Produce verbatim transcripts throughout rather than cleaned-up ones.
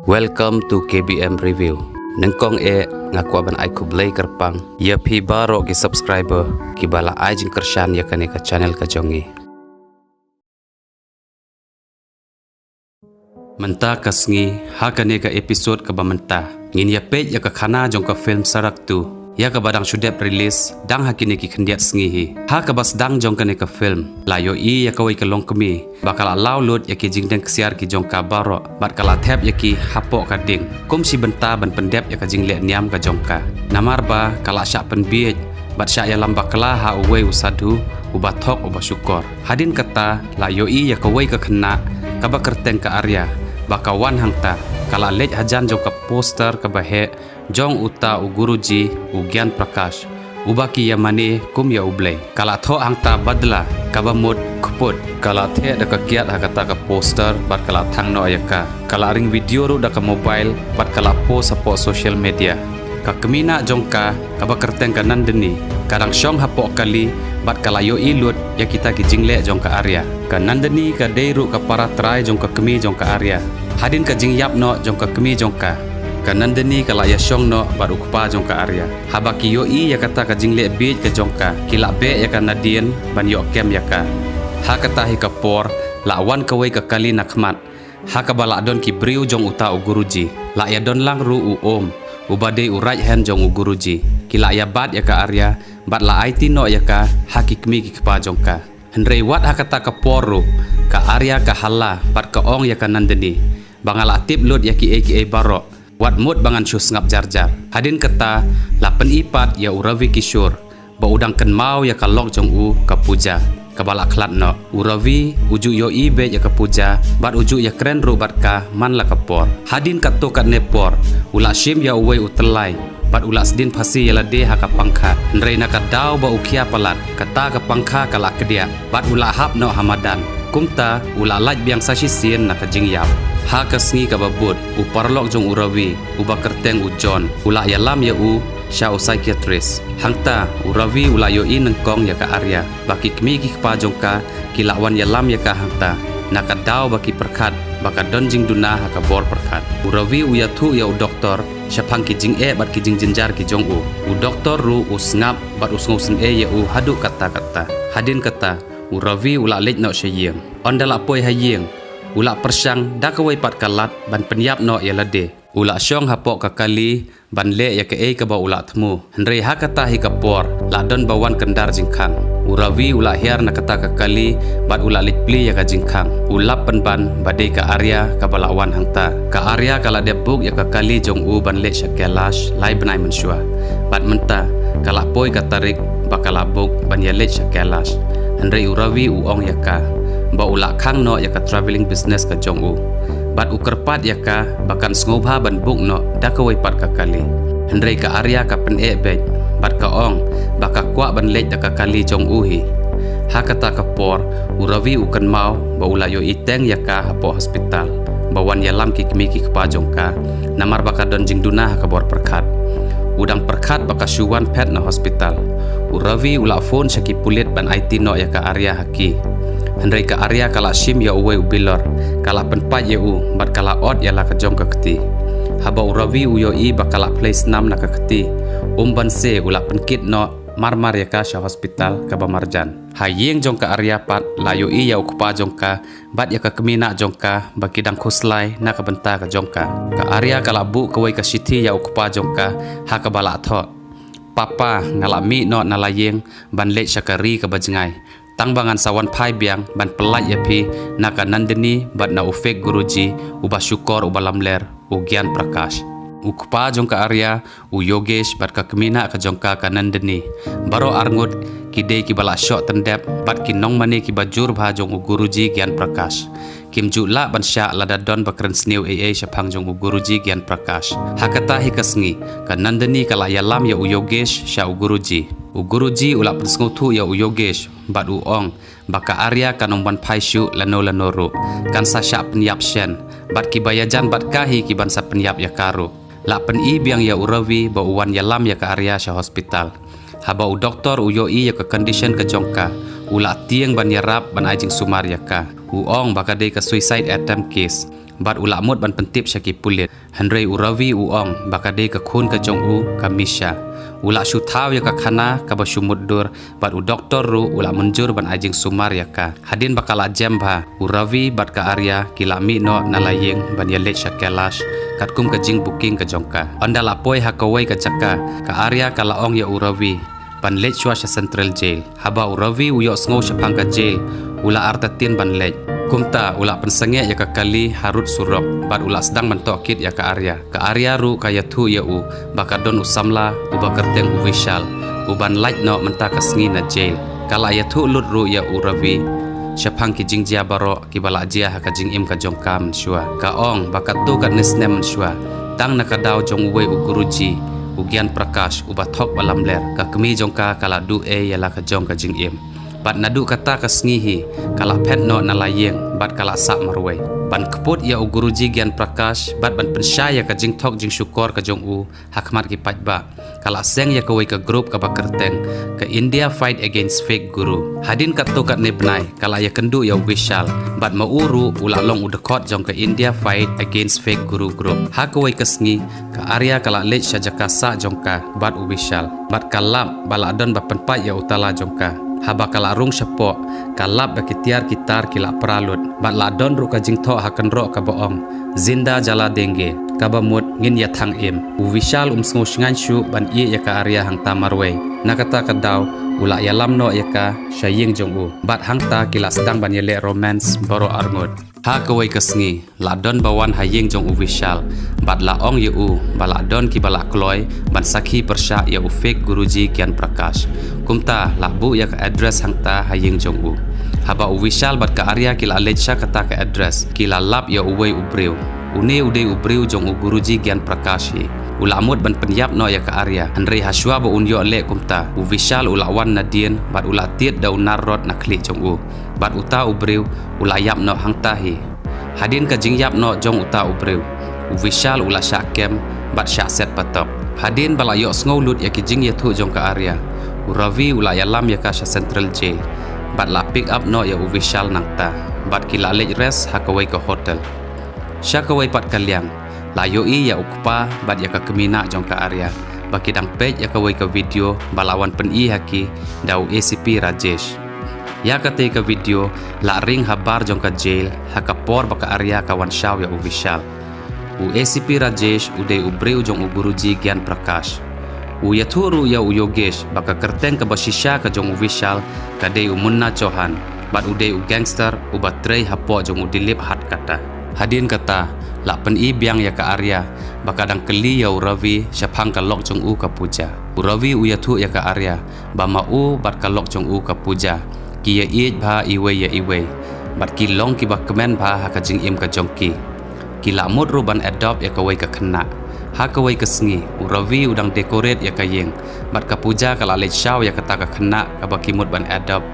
Welcome to K B M Review. Nyngkong eh nga kwah ban ai khublei kyrpang ïa phi baroh ki subscriber kiba la ai jingkyrshan ïa kane ka channel ka jong ngi. Mynta ka sngi, ha kane ka episode kaba mynta, ngin ïa peit ïa ka khana jong ka film Sarak two, ïa kaba dang shu dep release dang ha kine ki khyndiat sngi hi. Ha kaba sdang jong kane ka film, la ïohi ïa kawei ka longkmie ba ka la law lut ïa ki jingdeng ksiar ki jong ka baroh, bad ka la thep ïa ki hapoh ka ding kum shi bynta ban pyndep ïa ka jingleh niam ka jong ka. Namar ba ka la shah pynbiej bad shah ïalam bakla ha uwei u sadhu uba thok uba shukor. Hadien kata, la ïohi ïa kawei ka khynnah kaba kyrteng ka Arya ba ka wan hangta. Ka la leit hajan jong ka poster kaba heh jong uta u Guruji, u Gyan Prakash, uba ki ïa mane kum ïa u Blei. Ka la thoh hangta badla, kaba mut kput. Ka la theh da ka kiad ha kata ka poster bad ka la thang noh ïa ka. Ka la ring video ruh da ka mobile bad ka la post hapoh social media. Ka kmie nah jong ka, kaba kyrteng ka Nandini, ka dang shong hapoh kali bad ka la ïohi lut ïa kita ki jingleh jong ka Arya. Ka Nandini ka dei ruh ka para trai jong ka kmie jong ka Arya. Hadien ka jingïap noh jong ka kmie jong ka, ka Nandini ka la ïa shong noh bad u kpa jong ka Arya. Haba ki ïohi ïa kata ka jingleh bieit ka jong ka, ki la beh ïa ka nadien ban ïoh kem ïa ka. Ha kata hi ka por, la wan kawei ka kali na khmat, ha kaba la don ki briew jong uta u Guruji. La ïa don lang ruh u Om, uba dei u right hand jong u Guruji. Ki la ïa bat ïa ka Arya bad la aiti noh ïa ka ha ki kmie ki kpa jong ka. Hynrei wat ha kata ka por ruh, ka Arya ka hala bad ka ong ïa ka Nandini ba nga la tip lut ïa kiei kiei baroh. Wat mut ba ngan shu sngap jar jar. Hadien kata, la pyni pat ïa u Ravi Kishore ba u dang kynmaw ïa ka lok jong u ka Pooja, kaba la khlad noh. U Ravi u ju ïohi beit ïa ka Pooja bad u ju ïakren ruh bad ka man la ka por. Hadien katto katne por, u la shim ïa uwei u tyllai bad u la sdien phasi ïa lade ha ka pangkha. Hynrei na ka daw ba u khia palat, kata ka pangkha ka la kdiah bad u la hap noh ha madan. Kumta u la lait biang sa shisien na ka jingïap. Ha ka sngi kaba bud, u paralok jong u Ravi, uba kyrteng u John, u la ïalam ïa u sha u psychiatrist. Hangta u Ravi u la ïohi nyngkong ïa ka Arya ba ki kmie ki kpa jong ka ki la wan ïalam ïa ka hangta, na ka daw ba ki pyrkhat ba ka don jingduna ha ka bor pyrkhat. U Ravi u ïathuh ïa u doktor shaphang ki jingeh bad ki jingjynjar ki jong u. U doktor ruh u sngap bad u sngewsynei ïa u haduh katta katta. Hadien kata, u Ravi u la leit noh sha ïing. Ynda la poi ha ïing, u la pyrshang da kawei pat ka lad ban pynïap noh ïa lade. U la shong hapoh ka kali ban leh ïa kaei kaba u la thmu. Hynrei ha kata hi ka por, la don ba wan kyndar jingkhang. U Ravi u la hiar na kata ka kali bad u la leit plie ïa ka jingkhang. U lap pynban ba dei ka Arya kaba la wan hangta. Ka Arya ka la dep book ïa ka kali jong u ban leit sha Kailash lai bnai mynshuwa. Bad mynta ka la poi ka tarik ba ka la book ban ïa leit sha Kailash. Hynrei u Ravi u ong ïa ka ba u la khang noh ïa ka travelling business ka jong u. Bad u kyrpad ïa ka ba kan sngewbha ban book noh da kawei pat ka kali. Hynrei ka Arya ka pyneh beit bad ka ong ba ka kwah ban leit da ka kali jong u hi. Ha kata ka por, u Ravi u kynmaw ba u la ïohi teng ïa ka hapoh hospital ba wan ïalam ki kmie ki kpa jong ka, namar ba ka don jingduna ha ka bor pyrkhat. U dang pyrkhat ba ka shu wan phet na hospital, u Ravi u la phone sha ki pulit ban aiti noh ïa ka Arya ha ki. Hynrei ka Arya ka la shim ïa uwei u bilor, ka la pynpait ïa u bad ka la ot ïa la ka jong ka kti. Haba u Ravi u ïohi ba ka la plie snam na ka kti, um banse u la pynkit noh marmar ïa ka sha hospital kaba marjan. Ha ïing jong ka Arya pat la ïohi ïa u kpa jong ka bad ïa ka kmie nah jong ka ba ki dang khuslai na ka bynta ka jong ka. Ka Arya ka la buh kawei ka shithi ïa u kpa jong ka, ha kaba la thoh: Papa, nga la mih noh na la ïing ban leit sha ka ri kaba jngai, tang ba ngan sa wan phai biang ban pyllait ïa phi na ka Nandini bad na u fake Guruji uba shukor uba lamler, u Gyan Prakash. U kpa jong ka Arya, u Yogesh, bad ka kmie nah ka jong ka, ka Nandini, baroh arngut ki dei kiba la shoh tyndep bad ki nongmane kiba jur bha jong u Guruji Gyan Prakash. Kim ju lah ban shah lada don ba kren sniew ei ei shaphang jong u Guruji Gyan Prakash. Ha kata hi ka sngi, ka Nandini ka la ïalam ïa u Yogesh sha u Guruji. U Guruji u la pynsngewthuh ïa u Yogesh bad u ong ba ka Arya kan ym wan phai shuh lano lano ruh, kan sa shah pynïap shen, bad kiba ïajan bad ka hi ki ban sa pynïap ïa ka ruh. La pyni biang ïa u Ravi ba u wan ïalam ïa ka Arya sha hospital. Haba u doktor u ïohi ïa ka condition ka jong ka, u la tieng ban ïarap ban ai jingsumar ïa ka. U ong ba ka dei ka suicide attempt case. bad u la mut ban pyntip sha ki pulit. Hynrei u Ravi u ong ba ka dei ka khun ka jong u ka Misha. U la shu thaw ïa ka khana kaba shu mutdur bad u doktor ruh u la mynjur ban ai jingsumar ïa ka. Hadien ba ka la jem bha, u Ravi bad ka Arya ki la mih noh na la ïing ban ïaleit sha Kailash katkum ka jingbooking ka jong ka. Ynda la poi ha kawei ka jaka, ka Arya ka la ong ïa u Ravi ban leit shuwa sha Central Jail. Haba u Ravi u ïohsngew shaphang ka jail, u la artatien ban leit. Kumta u la pynsangeh ïa ka kali harud surok bad u la sdang ban tohkit ïa ka Arya. Ka Arya ruh ka ïathuh ïa u ba ka don u samla uba kyrteng u Vishal, uban lait noh mynta ka sngi na jail. Ka la ïathuh lut ruh ïa u Ravi shaphang ki jingjia baroh kiba la jia ha ka jingim ka jong ka mynshuwa. Ka ong ba katto katne snem mynshuwa, tang na ka daw jong uwei u guruji u Gyan Prakash uba thok ba lamler, ka kmie jong ka ka la duh ei ïa la ka jong ka jingim. Bad naduh kata ka sngi hi, ka la phet noh na la ïing bad ka la sah marwei. Ban kput ïa u guruji Gyan Prakash bad ban pynshai ïa ka jingthok jingshukor ka jong u ha khmat ki paidbah, ka la seng ïa kawei ka group kaba kyrteng ka India Fight Against Fake Guru. Hadien katto katne bnai, ka la ïakynduh ïa u Vishal bad ma u ruh u la long u dkhot jong ka India Fight Against Fake Guru group. Ha kawei ka sngi, ka Arya ka la leit sha jaka sah jong ka bad u Vishal bad ka lap ba la don ba pynpait ïa u tala jong ka. Haba ka la rung shapoh, ka lap ba ki tiar ki tar ki la pra lut bad la don ruh ka jingthoh ha kynroh kaba ong, "Zinda jala denge," kaba mut, "Ngin ïa thang im." U Vishal um sngew shngaiñ shuh ban ïeh ïa ka Arya hangta marwei. Na kata ka daw, u la ïalam noh ïa ka sha ïing jong u bad hangta ki la sdang ban ïaleh romance baroh arngut. Ha kawei ka sngi, la don ba wan ha ïing jong u Vishal bad la ong ïa u ba la don kiba la kloi ban sakhi pyrshah ïa u fake guruji Gyan Prakash. Kumta la buh ïa ka address hangta ha ïing jong u. Haba u Vishal bad ka Arya ki la leit sha kata ka address, ki la lap ïa uwei u briew. Une u dei u briew jong u guruji Gyan Prakash hi. U la mut ban pynïap noh ïa ka Arya, hynrei ha shuwa ba un ïoh leh kumta, u Vishal u la wan nadien bad u la tied da u nar rod na khlieh jong u. Bad uta u briew u la ïap noh hangta hi. Hadien ka jingïap noh jong uta u briew, u Vishal u la shah kem bad shah set patok. Hadien ba la ïohsngew lut ïa ki jingïathuh jong ka Arya, u Ravi u la ïalam ïa ka sha Central Jail bad la pick up noh ïa u Vishal nangta bad ki la leit rest ha kawei ka hotel. Sha kawei pat ka liang, la ïohi ïa u kpa bad ïa ka kmie jong ka Arya ba ki dang peit ïa kawei ka video ba la wan pyni ha ki da u A C P Rajesh. Ïa katei ka video la ring ha bar jong ka jail ha ka por ba ka Arya ka wan shaw ïa u Vishal. U A C P Rajesh u dei u briew jong u guruji Gyan Prakash. U ïathuh ruh ïa u Yogesh ba ka kyrteng kaba shisha ka jong u Vishal ka dei u Munna Chauhan bad u dei u gangster uba trei hapoh jong u Dilip Hatkata. Hadien kata, la pyni biang ïa ka Arya ba ka dang kylli ïa u Ravi shaphang ka lok jong u ka Pooja. U Ravi u ïathuh ïa ka Arya ba ma u bad ka lok jong u ka Pooja ki ïaieit bha iwei ïa iwei bad ki long kiba kmen bha ha ka jingim ka jong ki. Ki la mut ruh ban adopt ïa kawei ka khynnah. Ha kawei ka sngi, u Ravi u dang decorate ïa ka ïing bad ka Pooja ka la leit shaw ïa kata ka khynnah kaba ki mut ban adopt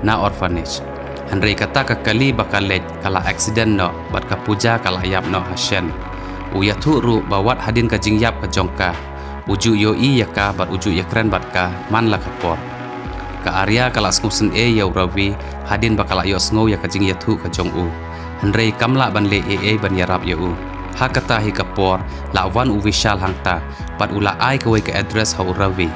na orphanage. Hynrei kata ka kali ba ka leit ka la accident noh bad ka Pooja ka la ïap noh ha shen. U ïathuh ruh ba wat hadien ka jingïap ka jong ka, u ju ïohi ïa ka bad u ju ïakren bad ka man la ka por. Ka Arya ka la sngewsynei ïa u Ravi hadien ba ka la ïohsngew ïa ka jingïathuh ka jong u. Hynrei kam lah ban leh ei ei ban ïarap ïa u. Ha kata hi ka por, la wan u Vishal hangta bad u la ai kawei ka address ha u Ravi.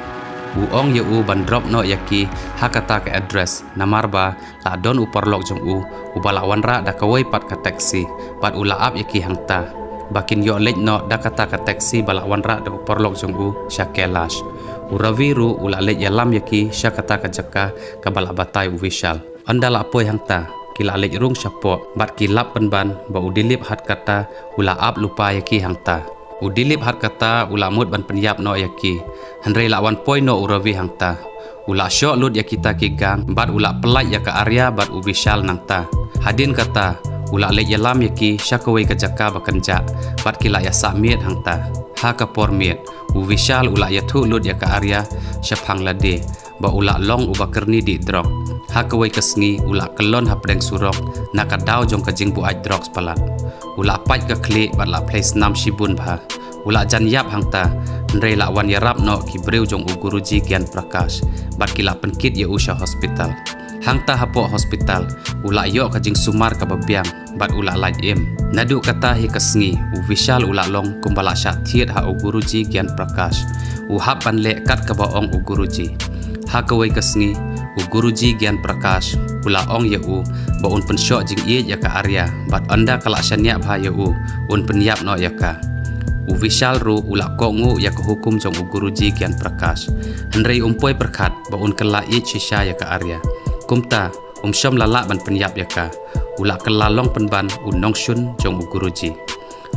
U ong ïa u ban drop noh ïa ki ha kata ka address, namar ba la don u paralok jong u uba la wanrah da kawei pat ka taxi bad u la ap ïa ki hangta ba kin ïoh leit noh da kata ka taxi ba la wanrah da u paralok jong u sha Kailash. U Ravi ruh u la leit ïalam ïa ki sha kata ka jaka kaba la batai u Vishal. Ynda la poi hangta, ki la leit rung shapoh bad ki lap pynban ba u Dilip Hatkata u la ap lypa ïa ki hangta. U Dilip Hatkata u la mut ban pynïap noh ïa ki, hynrei la wan poi noh u Ravi hangta. U la shoh lut ïa kita ki gang bad u la pyllait ïa ka Arya bad u Vishal nangta. Hadien kata, u la leit ïalam ïa ki sha kawei ka jaka ba kynjah bad ki la ïasah miet hangta. Ha ka por miet, u Vishal u la ïathuh lut ïa ka Arya shaphang lade ba u la long uba kyrni dih drok. Ha kawei ka sngi u la kyllon hapdeng surok na ka daw jong ka jingbuaid drugs palat. U la pait ka khlieh bad la plie snam shibun bha. U la jan ïap hangta, hynrei la wan ïarap noh ki briew jong u Guruji Gyan Prakash bad ki la pynkit ïa u sha hospital. Hangta hapoh hospital, u la ïoh ka jingsumar kaba biang, bad u la lait im. Naduh kata hi ka sngi, u Vishal u la long kumba la shah thied ha u Guruji Gyan Prakash. U hap ban leh kat kaba ong u Guruji. Ha kawei ka sngi, u Guruji Gyan Prakash, u la ong ïa u, ba un pynshoh jingïeit ïa ka Arya, bad ynda ka la shaniah bha ïa u, un pynïap noh ïa ka. U Vishal ruh, u la kohnguh ïa ka hukum jong u Guruji Gyan Prakash. Hynrei um poi pyrkhat, ba un kylla ïeit shisha ïa ka Arya. Kumta, um shym la lah ban pynïap ïa ka. U la kylla long pynban u nongshun jong u Guruji.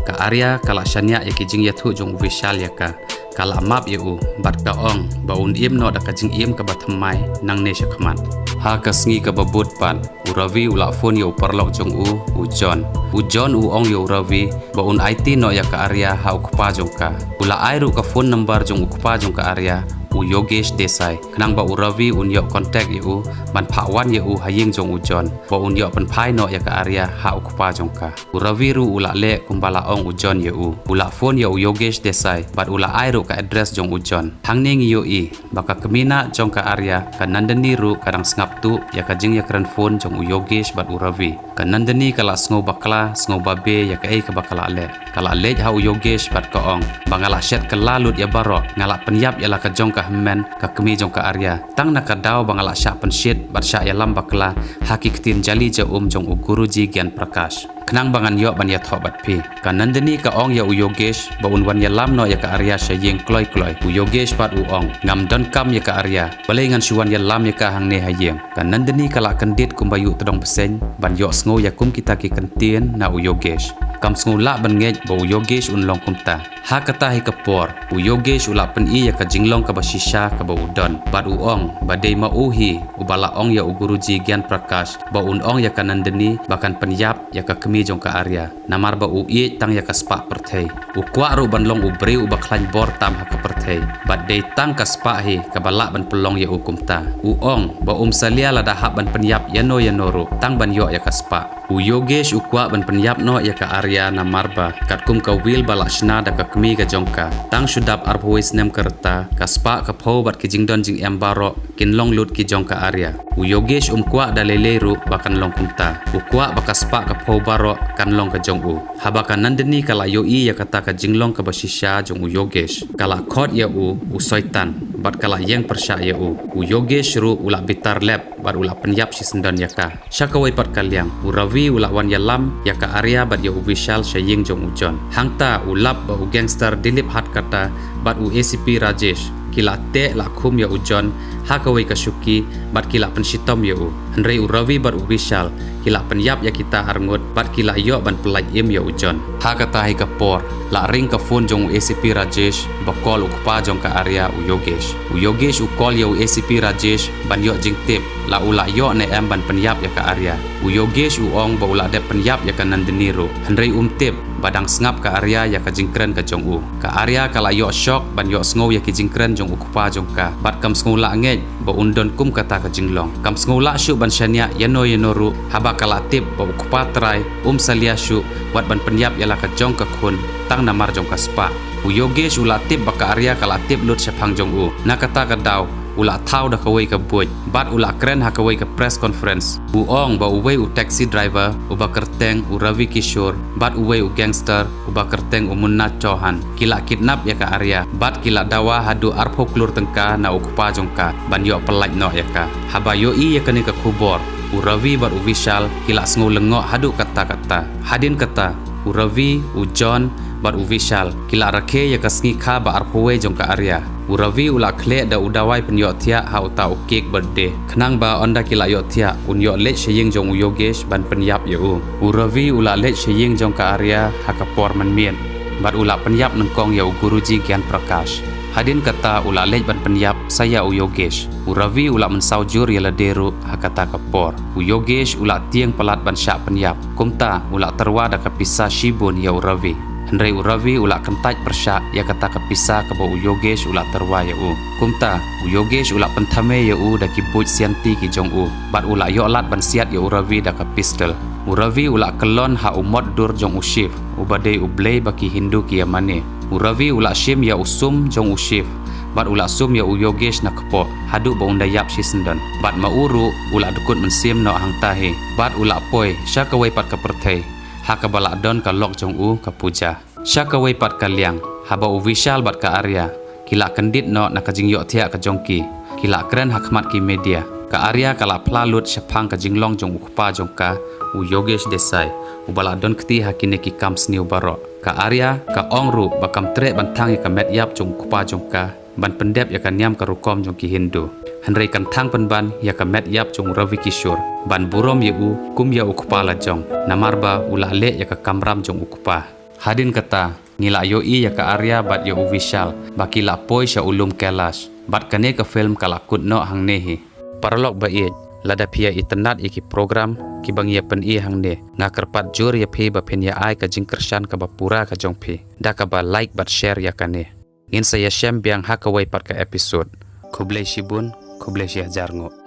Ka Arya, ka la shaniah ïa ki jingïathuh jong u Vishal ïa ka. Ka la map ïa u, bad ka ong, ba un im noh da ka jingim kaba thymmai, nangne shakhmat. Ha ka sngi kaba bud pat, u Ravi u la phone ïa u paralok jong u, u John. U John u ong ïa u Ravi, ba un aiti noh ïa ka Arya ha u kpa jong ka. U la ai ruh ka phone number jong u kpa jong ka Arya, u Yogesh Desai. Khnang ba u Ravi un ïoh contact ïa u, ban phah wan ïa u ha ïing jong u John. Ba un ïoh pynphai noh ïa ka Arya ha u kpa jong ka. U Ravi ruh u la leh kumba la ong u John ïa u. U la phone ïa u Yogesh Desai, bad u la ai ruh ka address jong u John. Hangne ngi ïohi, ba ka kmie nah jong ka Arya, ka Nandini ruh ka dang sngap tuh, ïa ka jingïakren phone jong u Yogesh bad u Ravi. Ka Nandini ka la sngew bakla, sngew babe, ïa kaei kaba ka la leh. Ka la leit ha u Yogesh bad ka ong. Ba nga la shet kylla lut ïa baroh, nga la pynïap ïa la ka jong ka hynmen, ka kmie jong ka Arya. Tang na ka daw ba nga la shah pynshit, bad shah ïalam bakla, ha ki ktien jali ja um jong u Guruji Gyan Prakash. Khnang ba ngan ïoh ban ïathoh bad phi. Ka Nandini ka ong ïa u Yogesh, ba un wan ïalam noh ïa ka Arya sha ïing kloi kloi. U Yogesh pat u ong. Ngam donkam ïa ka Arya. Balei ngan shu wan ïalam ïa ka hangne ha ïing. Ka Nandini ka la kyndit kumba ïuh tdong bseiñ, ban ïohsngew ïa kum kita ki kyntien na u Yogesh. Kam sngew lah ban ngeit ba u Yogesh un long kumta. Ha kata hi ka por, u Yogesh u la pyni ïa ka jinglong kaba shisha kaba u don. Bad u ong, ba dei ma u hi, uba la ong ïa u Guruji Gyan Prakash, ba un ong ïa ka Nandini, ba kan pynïap ïa ka kmie jong ka Arya. Namar ba u ïeit tang ïa ka spah pyrthei. U kwah ruh ban long u briew uba khlaiñ bor tam ha ka pyrthei. Bad dei tang ka spah hi kaba lah ban pynlong ïa u kumta. U ong, ba um salia lada hap ban pynïap ïano ïano ruh, tang ban ïoh ïa ka spah. U Yogesh u kwah ban pynïap noh ïa ka Arya namar ba, katkum ka will ba la shna da ka kmie ka jong ka. Tang shu dap arphew wei snem ka rta, ka spah ka phew bad ki jingdon jingem baroh, kin long lut ki jong ka Arya. U Yogesh um kwah da lei lei ruh ba kan long kumta. U kwah ba ka spah ka phew baroh kan long ka jong u. Haba ka Nandini ka la ïohi ïa kata ka jinglong kaba shisha jong u Yogesh. Ka la khot ïa u, u soitan, bad ka la ïeng pyrshah ïa u. U Yogesh ruh u la bitar lep, bad u la pynïap shisyndon ïa ka. Sha kawei pat ka liang, u Ravi u la wan ïalam, ïa ka Arya bad ïa u Vishal sha ïing jong u John. Hangta u lap ba u gangster Dilip Hatkata, bad u A C P Rajesh, ki la teh la khum ïa u John, ha kawei ka shuki, bad ki la pynshitom ïa u. Hynrei u Ravi bad u Vishal, ki la pynïap ïa kita arngut, bad ki la ïoh ban pyllait im ïa u John. Ha kata hi ka por, la ring ka phone jong u A C P Rajesh, ba call u kpa jong ka Arya u Yogesh. U Yogesh u call ïa u A C P Rajesh, ban ïoh jingtip, la u la ïoh ne em ban pynïap ïa ka Arya. U Yogesh u ong ba u la dep pynïap ïa ka Nandini ruh. Hynrei um tip, ba dang sngap ka Arya ïa ka jingkren ka jong u. Ka Arya ka la ïoh shock, ban ïohsngew ïa ki jingkren jong u kpa jong ka. Bad kam sngew lah ngeit, ba un don kum kata ka jinglong. Kam sngew lah shuh ban shaniah, ïano ïano ruh, haba ka la tip, ba u kpa trai, um salia shuh, wat ban pynïap ïa la ka jong ka khun, tang namar jong ka spah. U Yogesh u la tip ba ka Arya ka la tip lut shaphang jong u. Na kata ka daw, u la thaw da kawei ka buit. Bad u la kren ha kawei ka press conference. U ong ba uwei u taxi driver, uba kyrteng u Ravi Kishore, bad uwei u gangster, uba kyrteng u Munna Chauhan. Ki la kidnap ïa ka Arya, bad ki la dawa haduh arphew klur tyngka na u kpa jong ka, ban ïoh pyllait noh ïa ka. Haba ïohi ïa kane ka khubor, u Ravi bad u Vishal, ki la sngew lyngngoh haduh katta katta. Hadien kata, u Ravi, u John, bad u Vishal, ki la rakhe ïa ka sngi kha ba arphew wei jong ka Arya. U Ravi u la khleh da u dawai pynïohthiah ha uta u cake birthday. Khnang ba ynda ki la ïohthiah, un ïoh leit sha ïing jong u Yogesh ban pynïap ïa u. U Ravi u la leit sha ïing jong ka Arya ha ka por mynmiet. Bad u la pynïap nyngkong ïa u Guruji Gyan Prakash. Hadien kata u la leit ban pynïap sa ïa u Yogesh. U Ravi u la mynsaw jur ïa lade ruh ha kata ka por. U Yogesh u la tieng palat ban shah pynïap. Kumta u la tyrwa da ka pisa shibun ïa u Ravi. Hynrei u Ravi u la kyntait pyrshah ïa kata ka pisa kaba u Yogesh u la tyrwa ïa u. Kumta, u Yogesh u la pynthame ïa u da ki buit sianti ki jong u. Bad u la ïoh lad ban siat ïa u Ravi da ka pistol. U Ravi u la kyllon ha u mot dur jong u Shiv, uba dei u blei ba ki Hindu ki ïa mane. U Ravi u la shim ïa u sum jong u Shiv. bad u la sum ïa u Yogesh na kpoh haduh ba un da ïap shisyndon. Bad ma u ruh u la dkut mynsiem noh hangta hi bad u la poi sha kawei pat ka pyrthei ha kaba la don ka lok jong u ka Pooja. Sha kawei pat ka liang, haba u Vishal bad ka Arya ki la kyndit noh na ka jingïohthiah ka jong ki, ki la kren ha khmat ki media. Ka Arya ka la phla lut shaphang ka jinglong jong u kpa jong ka, u Yogesh Desai, uba la don kti ha kine ki kam sniew baroh. Ka Arya ka ong ruh ba kam treh ban thang ïa ka met ïap jong u kpa jong ka ban pyndep ïa ka niam ka rukom jong ki Hindu. Hynrei kan thang pynban ïa ka met ïap jong u Ravi Kishore ban burom ïa u kum ïa u kpa la jong, namar ba u la leh ïa ka kamram jong u kpa. Hadien kata, ngi la ïohi ïa ka Arya bad ïa u Vishal ba ki la poi sha u lum Kailash. Bad kane ka film ka la kut noh hangne hi. Paralok ba ïeit, lada phi ïa itynnad ïa ki program kiba ngi ïa pyni hangne, nga kyrpad jur ïa phi ba phin ïa ai ka jingkyrshan kaba pura ka jong phi da kaba like bad share ïa kane. Ngin sa ïashem biang ha kawei pat ka episode. Khublei shibun, khublei shihajar nguh.